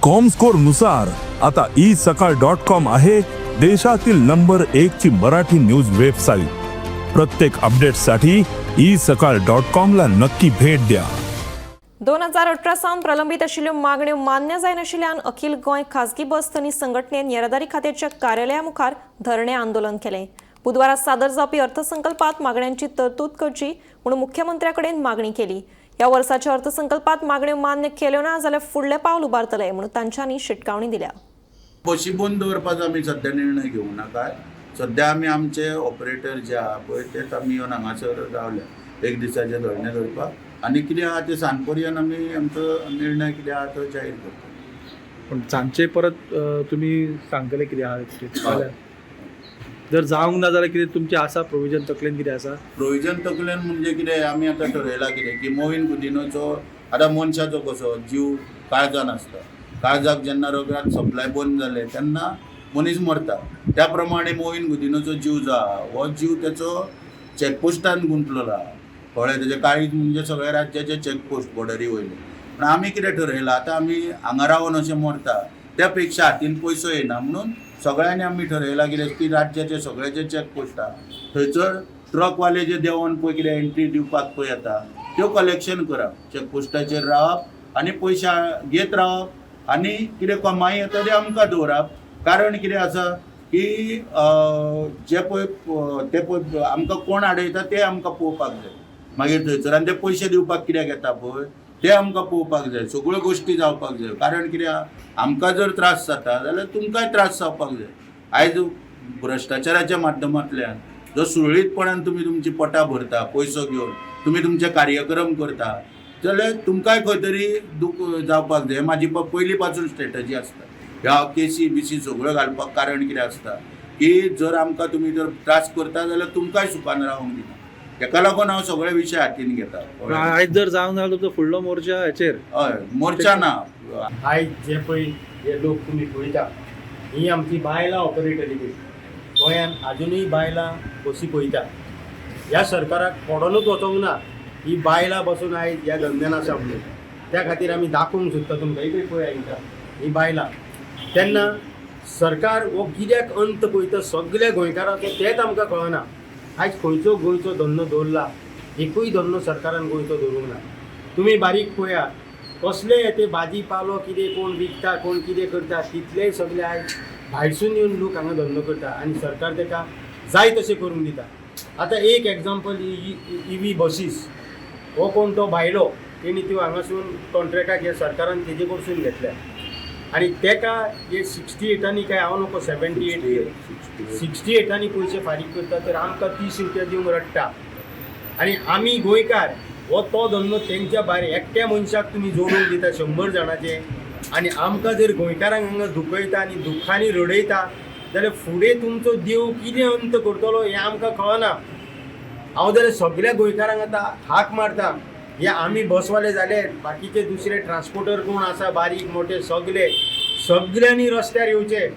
Comscore नुसार आता E सकाळ डॉट कॉम आहे देशातील नंबर एक ची मराठी न्यूज वेबसाईट. प्रत्येक अपडेटसाठी ई सकाळ डॉट कॉम ला नक्की भेट द्या. 2018 सावन प्रलंबीत आशिल्ल्यो मागण्यो मान्य जायनाशिल्ल्यान अखिल गोंय खाजगी बस धनी संघटनेन येरादारी खात्याच्या कार्यालया मुखार धरणे आंदोलन केलें. बुधवारा सादर जावपी अर्थसंकल्पात मागण्यांची तरतूद करची म्हूण मुख्यमंत्र्या कडेन मागणी केली. ह्या वर्साच्या अर्थसंकल्पात मागण्यो मान्य केल्यो ना जाल्यार फुडलें पावल उबारतले म्हूण तांच्यांनी शिटकावणी दिल्या. बशी बंद दवरपाचो आमी सद्या निर्णय घेवंक ना. काय सद्या आमी आमचे ऑपरेटर जे आहा पळय, तेच आमी येवन हांगासर रावल्या एक दिसाचें धरणें धरपाक आनी कितें आहा तें सांज पर्यंत आमी आमचो निर्णय कितें आहा तो जाहीर करता. पण सांजचे परत तुमी सांगतले कितें आहा तें. जाल्यार जर जावंक ना जाल्यार कितें तुमचें आसा प्रोविजन तकलेन कितें आसा? प्रोविजन तकलेन म्हणजे कितें, आमी आतां ठरयलां कितें की मोहीन कुदिनोचो आतां मनशाचो कसो जीव काळजान आसता. काळजाक जेन्ना रगत सप्लाय बंद जालें तेन्ना मनीस मरता. त्या प्रमाणे मोहीन गुदिनोचो जीव जो आहा, हो जीव तेचो चॅकपोस्टान गुंतलेलो आहा, कळ्ळें? तेजें काळीज म्हणजे सगळ्या राज्याचे चॅकपोस्ट बॉर्डरी वयले. पूण आमी कितें ठरयलां, आतां आमी हांगा रावन अशें मरता त्या पेक्षा हातीन पयसो येना म्हणून सगळ्यांनी आमी ठरयलां कितें की राज्याचे सगळे जे चॅकपोस्ट आहा थंयसर ट्रकवाले जे देंवोन पळय कितें एंट्री दिवपाक पळय येता त्यो कलेक्शन करप, चॅकपोस्टाचेर रावप आनी पयशे घेत रावप आनी कितें कमाई येता ते आमकां दवरप. कारण कितें आसा की जे पळय ते पळय आमकां कोण आडयता ते आमकां पळोवपाक जाय. मागीर थंयसर आनी ते पयशे दिवपाक कित्याक येता पळय ते आमकां पळोवपाक जाय. सगळ्यो गोश्टी जावपाक जाय. कारण कितें आहा, आमकां जर त्रास जाता जाल्यार तुमकांय त्रास जावपाक जाय. आयज भ्रश्टाचाराच्या माध्यमांतल्यान जो सुरळीतपणान तुमी तुमची पोटां भरता, पयसो घेवन तुमी तुमचे कार्यक्रम करता, जाल्यार तुमकांय खंय तरी दूख जावपाक जाय. म्हाजी पयलीं पासून स्ट्रेटजी आसता. ह्या केसी बिसी सगळ्यो घालपाक कारण कितें आसता की जर आमकां तुमी जर त्रास करता जाल्यार तुमकांय सुखान रावंक दिना. तेका लागून हांव सगळे विशय हातीन घेता, पण कळ्ळें? आयज जर जावंक ना जाल्यार तुमचो फुडलो मोर्चा हेचेर? हय, मोर्चा ना. आयज जे पळय हे लोक तुमी पळयता, ही आमची बायलां ऑपरेटरी. गोंयांत आजुनूय बायलां बसी पळयता. ह्या सरकाराक पडोनूच वचोंक ना ही बायलां बसून आयज ह्या धंद्यान आसा म्हणून. त्या खातीर आमी दाखोवंक सोदता तुमकां. इकडे पळय हांकां, ही बायलां. तेन्ना सरकार हो कित्याक अंत पळयता सगल्या गोंयकाराचो तेंच आमकां कळना. आयज खंयचो गोंयचो धंदो दवरला? एकूय धंदो सरकारान गोंयचो दवरूंक ना. तुमी बारीक पळया, कसले ते भाजी पालो कितें कोण विकता, कोण कितें करता, तितलेय सगळे आयज भायरसून येवन लोक हांगा धंदो करता आनी सरकार ताका जाय तशें करूंक दिता. आतां एक एग्जाम्पल, इवी बसीस. हो कोण तो भायलो, तेणी त्यो हांगासून कॉन्ट्रॅक्टाक हे सरकारान तेजे कडसून घेतल्या आनी तेका हे 68 काय हांव नको 78, 68 पयशे फारीक करता, तर आमकां 30 रुपया दिवंक रडटा. आनी आमी गोंयकार हो तो धंदो तेंच्या भायर एकट्या मनशाक तुमी जोडून दिता 100 जाणाचे आनी आमकां जर गोंयकारांक हांगा दुखयता आनी दुख्खांनी रडयता जाल्यार फुडें तुमचो देव कितें अंत करतलो हें आमकां कळना. हांव जाल्यार सगल्या गोंयकारांक आतां हाक मारता, हे आमी बसवाले जाले, बाकीचे दुसरे ट्रान्सपोर्टर कोण आसा बारीक मोठे सगले, सगल्यांनी रस्त्यार येवचे.